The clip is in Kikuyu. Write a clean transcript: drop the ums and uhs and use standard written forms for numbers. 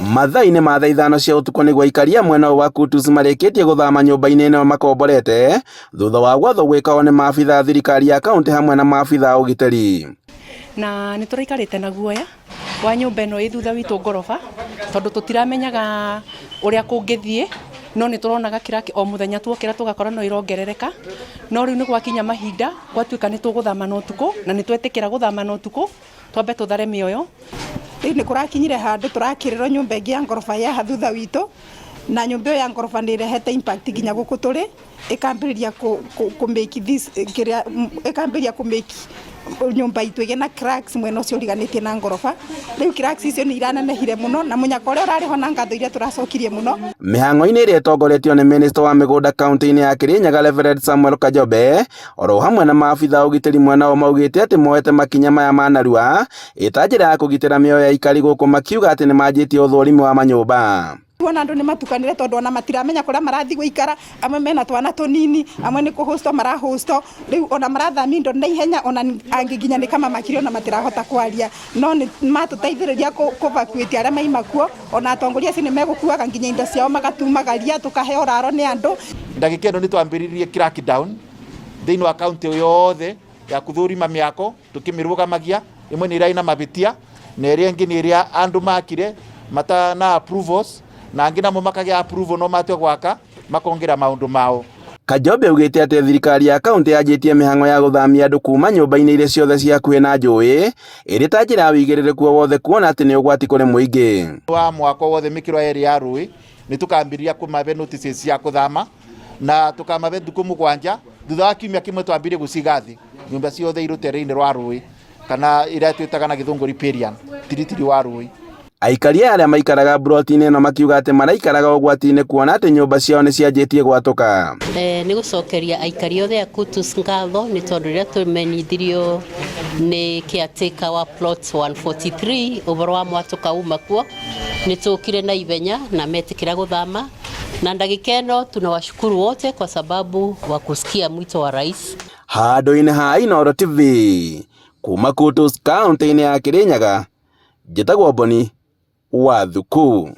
Mathaa-inĩ ma thaa 5 cia ũtukũ nĩguo aikari a mwena ũyũ wa Kutus marĩkĩtie gũthama nyũmba-inĩ ĩno makomborete thutha wa gwathwo gwĩka ũũ nĩ maabitha a thirikari ya kaunti hamwe na maabitha a ũgitĩri. Na nĩ tũraikarĩte na guoya wa nyũmba ĩno ĩ thutha witũ ngoroba tondũ tũtiramenyaga ũrĩa kũngĩthiĩ, no nĩ tũronaga crack o mũthenya tuokĩra tũgakora no ĩrongerereka. No rĩu nĩ gwakinya mahinda gwatuĩka nĩ tũgũthama na ũtukũ na nĩ twetĩkĩra gũthama na ũtukũ twambe tũthare mĩoyo. Rĩu nĩ kũrakinyire handũ tũrakĩrĩrwo nyũmba ĩngĩ ya ngoroba ĩ haha thutha witũ, na nyũmba ĩyo ya ngoroba nĩ ĩrehete impact nginya gũkũ tũrĩ, ĩkambĩrĩria kũ make this kĩrĩa, ĩkambĩrĩria kũ make nyũmba itũ ĩgĩe na cracks mwena ũcio ũriganĩtie na ngoroba. Rĩu cracks icio nĩ iranenehire mũno na mũnyaka ũrĩa ũrarĩ ho na ngatho iria tũracokirie mũno. Mĩhang'o-inĩ ĩrĩa ĩtongoretio nĩ Minista wa mĩgũnda kaunti-inĩ ya Kirinyaga Reverend Samuel Kajobe oro hamwe na maabitha a ũgitĩri mwena ũyũ maugĩte atĩ moete makinya maya ma narua ĩta njĩra ya kũgitĩra mĩoyo ya aikari gũkũ makiuga atĩ nĩ manjĩtie ũthũrimi wa manyũmba. Kuona andũ nĩ matukanire tondũ ona matiramenya kũrĩa marathiĩ gũikara, amwe mena twana tũnini, amwe nĩ kũhũcwo marahũcwo, rĩu ona marathamia indo na ihenya, ona angĩ nginya nĩ kamamakire ona matirahota kwaria, no nĩ matũteithĩrĩria kũ evacuate arĩa maima kuo, ona atongoria acio nĩ megũkuaga nginya indo ciao magatumagaria, tũkaheo ũraro nĩ andũ. Ndagĩka ĩno nĩ twambĩrĩirie crackdown thĩinĩ wa kaunti yothe ya kũthũrima mĩako tũkĩmĩrũgamagia, ĩmwe nĩ ĩrĩa ĩna mahĩtia na ĩrĩa ĩngĩ nĩ ĩrĩa andũ makire matana approvals na angĩ namo makagĩa approval no matua gwaka makongera maũndũ mao. Kajobe augĩte atĩ thirikari ya kaunti yanjĩtie mĩhang'o ya gũthamia andũ kuma nyũmba-inĩ iria ciothe ciĩ hakuhĩ na njũĩ ĩrĩ ta njĩra ya ũigĩrĩrĩku o wothe kuona atĩ nĩ ũgwati kũrĩ mũingĩ. Wa mwako wothe mĩkĩro yerĩ ya rũĩ nĩ tũkambĩrĩria kũmabe notices cia kũthama na tũkamabe thikũ 7 thutha wa kiumia kĩmwe twambĩrĩrie gũciga thĩ nyũmba ciothe irĩ rũtere-inĩ rwa rũĩ kana ĩrĩa twĩtaga na gĩthũngũ riparian tiritiri wa rũĩ. Aikari aya arĩa maikaraga mburoti-inĩ ĩno makiuga atĩ maraikaraga ũgwati-inĩ kuona atĩ nyũmba ciao nĩ cianjĩtie gwatũka. Nĩ gũcokeria aikari othe a Kutus ngatho nĩ tondũ rĩrĩa tũmenyithirio nĩ caretaker wa plot 143 ũhoro wa mwatũka uma kuo nĩ tũkire na ihenya na metĩkĩra gũthama na ndagĩka ĩno tunawashukuru wote kwa sababu wa kusikia mwito wa rais. Handũ-inĩ ha Inooro TV kuma Kutus kaunti-inĩ ya Kirinyaga, njĩtagwo Boni wa Thuku.